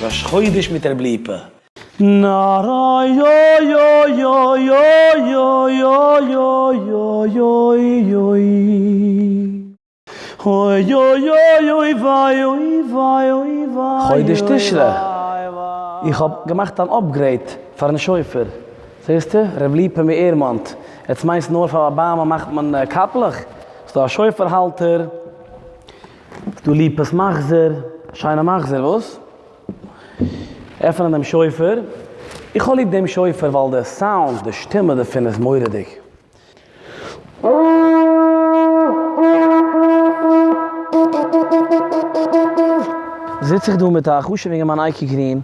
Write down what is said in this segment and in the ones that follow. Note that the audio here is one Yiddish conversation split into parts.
ראש חודש מיט רב ליפא. חודש תשרי, איך האב געמאכט אן upgrade פארן שופר, זעסטו? רב ליפא מעירמאנט, יעצט מיינסט נאר פאר אבאמא מאכט מען קאפלעך? ס'דא א שופר האלטער, ס'דא ליפא'ס מחזור, שיינע מחזור, וואס? עפענען דעם שופר, איך האב ליב דעם שופר ווייל די סאונד, די שטימע דערפון איז מורא'דיג. זיץ איך דא מיט א חשוב'ע אינגערמאן אייקי גרין,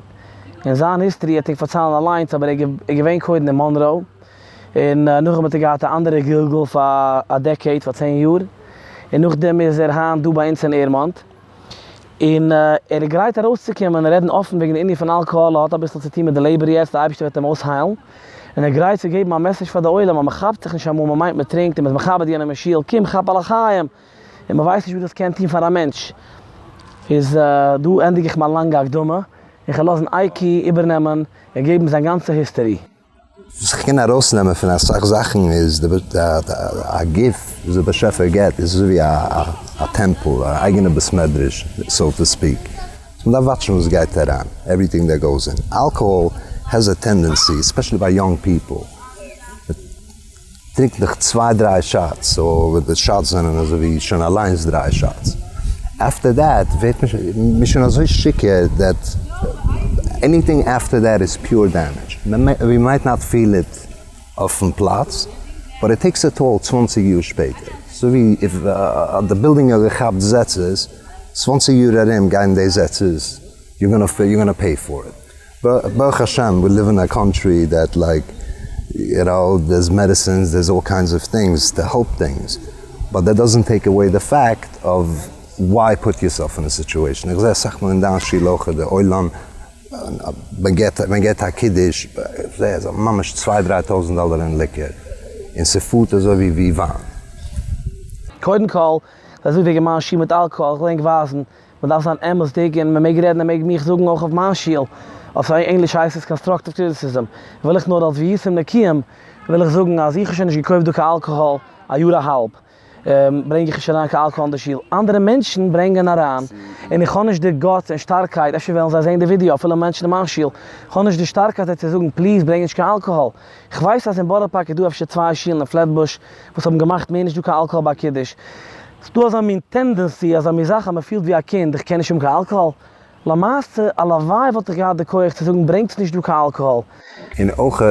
און זיין history וועט ער פארציילן אליינס, אבער ער איז געווען קודם אין מאנראו, און נאכדעם האט ער געהאט א אנדערע גלגול פאר א decade, פאר צען יאר, און נאכדעם איז ער היינט דא ביי אונז אין עירמאנט. און ער איז גרייט ארויסצוקומען און רעדן אפן וועגן די ענין פון אלקאהאל, ער האט אביסל צו טון מיט די לעבער יעצט, די אייבערשטער וועט אים אויסהיילן, און ער איז גרייט צו געבן א message פאר די עולם אז מען כאפט זיך נישט אמאל, מען מיינט מען טרינקט און מען איז מכבד יענעם אין שול, קום כאפ א לחיים, און מען ווייסט נישט וואס דאס קען טון פאר א מענטש. איז דא ענדיג איך מיין לאנגע הקדמה, און כ'וועל לאזן אייקי איבערנעמען און געבן זיין גאנצע history. וואס איך קען ארויסנעמען פון אסאך זאכן איז א גוף וואס דער באשעפער געבט איז אזוי ווי א טעמפל, א אייגענע בית מדרש so to speak, so מ'דארף וואטשן וואס גייט אריין, everything that goes in, alcohol has a tendency, especially ביי young people, מ'טרינקט נאך צוויי דריי shots, so די shots זענען אזוי ווי שוין אליינס דריי shots, after that ווערט מען שוין אזוי שיכור that anything after that is pure damage, we might not feel it אויפן פלאץ, but it takes a toll צוואנציג יאר שפעטער, אזוי ווי if די בילדינג האט געכאפט זעצעס, צוואנציג יאר ארום גייען די זעצעס, you gonna pay for it. ברוך השם we live in a country that like you know there's medicines there's all kinds of things to help things but that doesn't take away the fact of why put yourself in a situation איך זעה אסאך מאל אין דיין שול אויך די עולם מען געט מען געט א קידוש איך זעה אז ממש צוויי דריי טויזענט דאלער אין liquor און ס'פארט אזוי ווי ווי וויין. קודם כל, אזוי וועגן מיין שיעור מיט אלקאהאל, איך וויל ענק ווייזן מען דארף זיין אמת'דיג און מען מעג רעדן ער מעג מיך זאגן אויך אויף מיין שול, אויף ענגליש הייסט עס constructive criticism, וויל איך נאר אלס והייתם נקיים וויל איך זאגן אז איך האב שוין נישט געקויפט דא קיין אלקאהאל א יאר א האלב, ברענג איך נישט אריין קיין אלקאהאל אין די שול, אנדערע מענטשן ברענגען אריין און איך האב נישט די guts און שטארקייט, אפשר וועלן זיי זען די ווידיאו אפילו מענטשן אין מיין שול, איך האב נישט די שטארקייט זיי צו זאגן please ברענג נישט קיין אלקאהאל, איך ווייס אז אין בארא פארק איז דא אפשר צוויי שולן אין פלעטבוש וואס האבן געמאכט מער נישט דא קיין אלקאהאל ביי קידוש. ס'דא אזא מין tendency, אזא מין זאך אז מ'פילט ווי א קינד, איך קען נישט האבן קיין אלקאהאל. למעשה, הלוואי וואלט איך געהאט די כח צו זאגן ברענגטס נישט דא קיין אלקאהאל. און אויך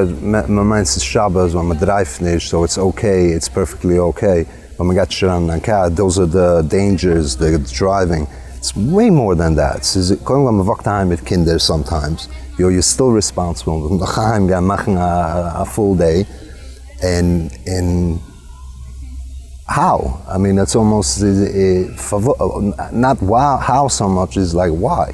מ'מיינט ס'איז שבת ווייל מ'דרייווט נישט so it's okay, it's perfectly okay, ווייל מ'גייט נישט אריין אין דיין קאר, those are the dangers, the driving, it's way more than that, ס'איז קודם ווייל מ'וואקט אהיים מיט קינדער sometimes, you are still responsible, מ'דארף נאך אהיים גיין מאכן א full day, און און how? I mean it's almost not how so much is like why?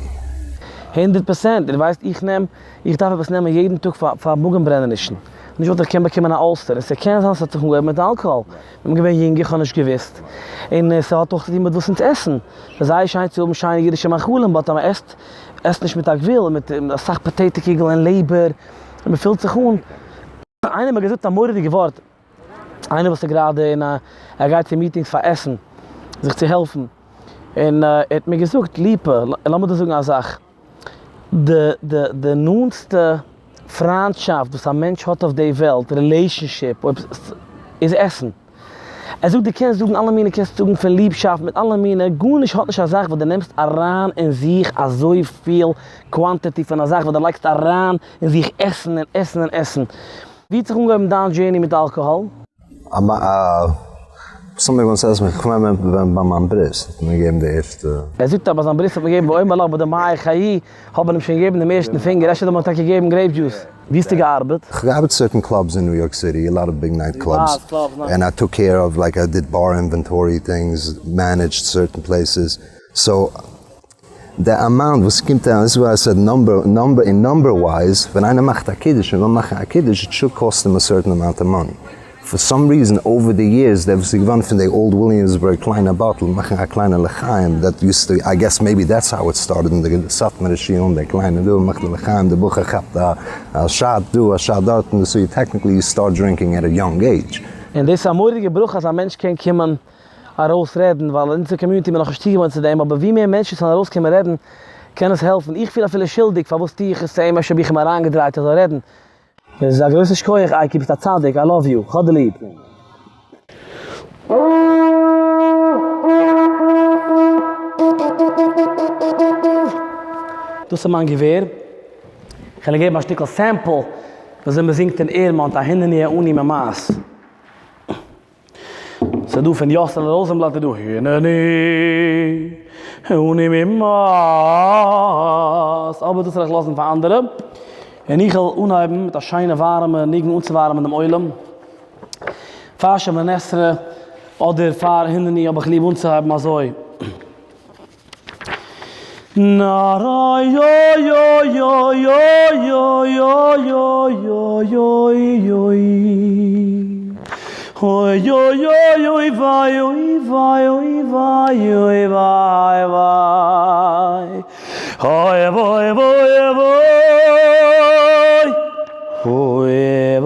הונדערט פערסענט, און ווייסט איך נעם, איך דארף עפעס נעמען יעדן טאג פאר פאר מאגן ברענענישן, נישט וואלט איך קען באקומען א ulcer, און ס'קען זיין ס'האט זיך אנגעהויבן מיט אלקאהאל, כ'בין געווען יונג איך האב נישט געוואוסט, און ס'האט אויך צוטון מיט וואס אונז עסן, ס'איז זייער שיין צו האבן שיינע אידישע מאכלים but אז מ'עסט עסט נישט מיט א גבול, מיט אסאך potato קוגל און לעבער, און מ'פילט זיך אן. איינער האט מיר געזאגט א מורא'דיגע ווארט, איינער וואס איז גראדע אין א, ער גייט צו meetings פאר עסן, זיך צו העלפן, און ער האט מיר געזאגט, ליפא, לאמיר דיר זאגן א זאך, די די די נאנטסטע פריינטשאפט וואס א מענטש האט אויף די וועלט, relationship, איז עסן. ער זאגט דו קענסט זאגן אלע מיני קענסט זאגן פון ליבשאפט מיט אלע מיני, גארנישט האט נישט א זאך וואס דו נעמסט אריין אין זיך אזויפיל quantity פון א זאך וואס דו לייגסט אריין אין זיך עסן און עסן און עסן. ווי האט זיך אנגעהויבן דיין journey מיט אלקאהאל? Somebody once asked me, כ'מיין ווען ביי מיין ברית האט מען געגעבן די ערשטע. ער זאגט אז ביי זיין ברית האט מען געגעבן ואומר לך בדמייך חיי, האט מען אים שוין געגעבן דעם ערשטן פינגער, אפשר זאל מען טאקע געבן grape juice. ווי האסטו געארבעט? כ'האב געארבעט certain clubs אין ניו יארק סיטי, a lot of big night clubs, and I took care of like I did bar inventory things, managed certain places, so די amount וואס קומט אריין, this is why I said number, number אין number wise, ווען איינער מאכט א קידוש און וויל מאכן א קידוש, it should cost him a certain amount of money. For some reason over the years דער וואס איז געווארן פון די old וויליאמסבורג קליינע bottle מאכן א קליינע לחיים that used to I guess maybe that's how it started אין די סאטמארע שולן דער קליינע דא מאכט די לחיים די בחור כאפט א shot דא א shot דארטן so you technically you start drinking at a young age. און דאס איז א מורא'דיגע ברכה אז א מענטש קען קומען ארויס רעדן, ווייל אונזער community איז מען נאכנישט צוגעוואוינט צו דעם, אבער ווי מער מענטשן ס'זאלן ארויסקומען רעדן קען עס העלפן, איך פיל אפילו שולדיג פארוואס טו איך עס צו אים אפשר האב איך אים אריינגעדרייט ער זאל רעדן. דאס איז א גרויסע שכוח אייקי ביסט א צדיק I love you כ'האב דיר ליב. דאס איז מיין געווער, כ'על געבן א שטיקל sample וויאזוי מ'זינגט אין עירמאנט א הנני העני ממעש. ס'איז דא פון יאסעלע ראזענבלאט איז דא הנני העני ממעש, אבער דאס וועל איך לאזן פאר אנדערע, און איך וועל אנהייבן מיט א שיינע ווארעמע ניגון אנצואווארעמען דעם עולם, פאר שמונה עשרה אדער פאר הנני האב איך ליב אנצוהייבן אזוי. אוי וויי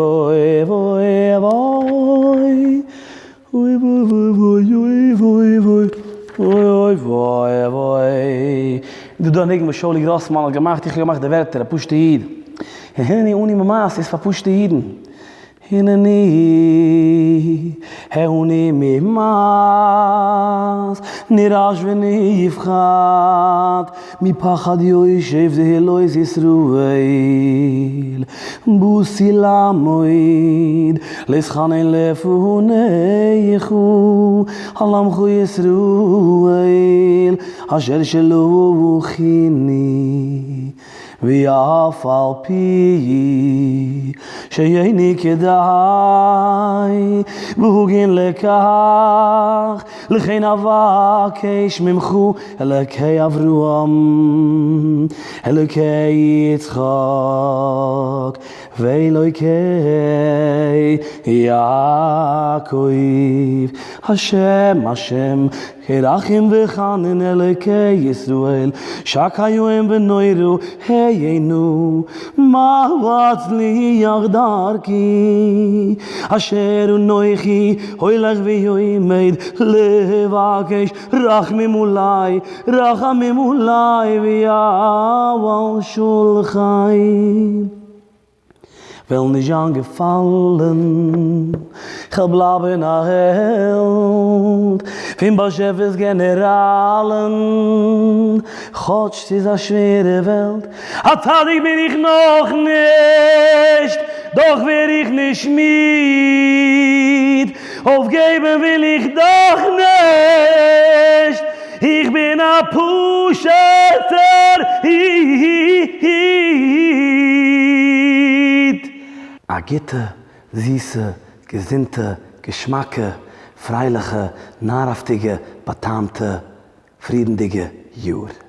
אוי וויי וויי אוי וויי וויי. דא דא א ניגון וואס שאולי גראסמאן האט געמאכט, איך האב געמאכט די ווערטער, א פשוטע איד. הנני עני ממעש איז פאר פשוטע אידן. הנני העני ממעש נרעש ונפחד מפחד יושב תהילות ישראל. באתי לעמוד להתחנן לפניך על עמך ישראל אשר שלחוני ואף על פי שאיני כדאי והוגן לכך לכן אבקש ממך אלקי אברהם אלוקי יצחק ואלוקי יעקב, השם השם רחום וחנון אלוקי ישראל, שקי היום ונורא היינו, מה אצליח דרכי, אשר אנכי הולך ועומד לבקש רחמים עלי, רחמים עלי ויעל שלחי. וועל נישט זיין געפאלן, כ'וועל בלייבן א העלד פון באשעפער'ס גענעראלן, כאטש ס'איז א שווערע וועלט, א צדיק בין איך נאכנישט, דאך ווער איך נישט מיד, אויפגעבן וויל איך דאך נישט, איך בין א פשוט'ער איד. א גוטע, זיסע, געזונטע, געשמאקע, פרייליכע, נארהאפטיגע, באטעמטע, פרידנדיגע יאר.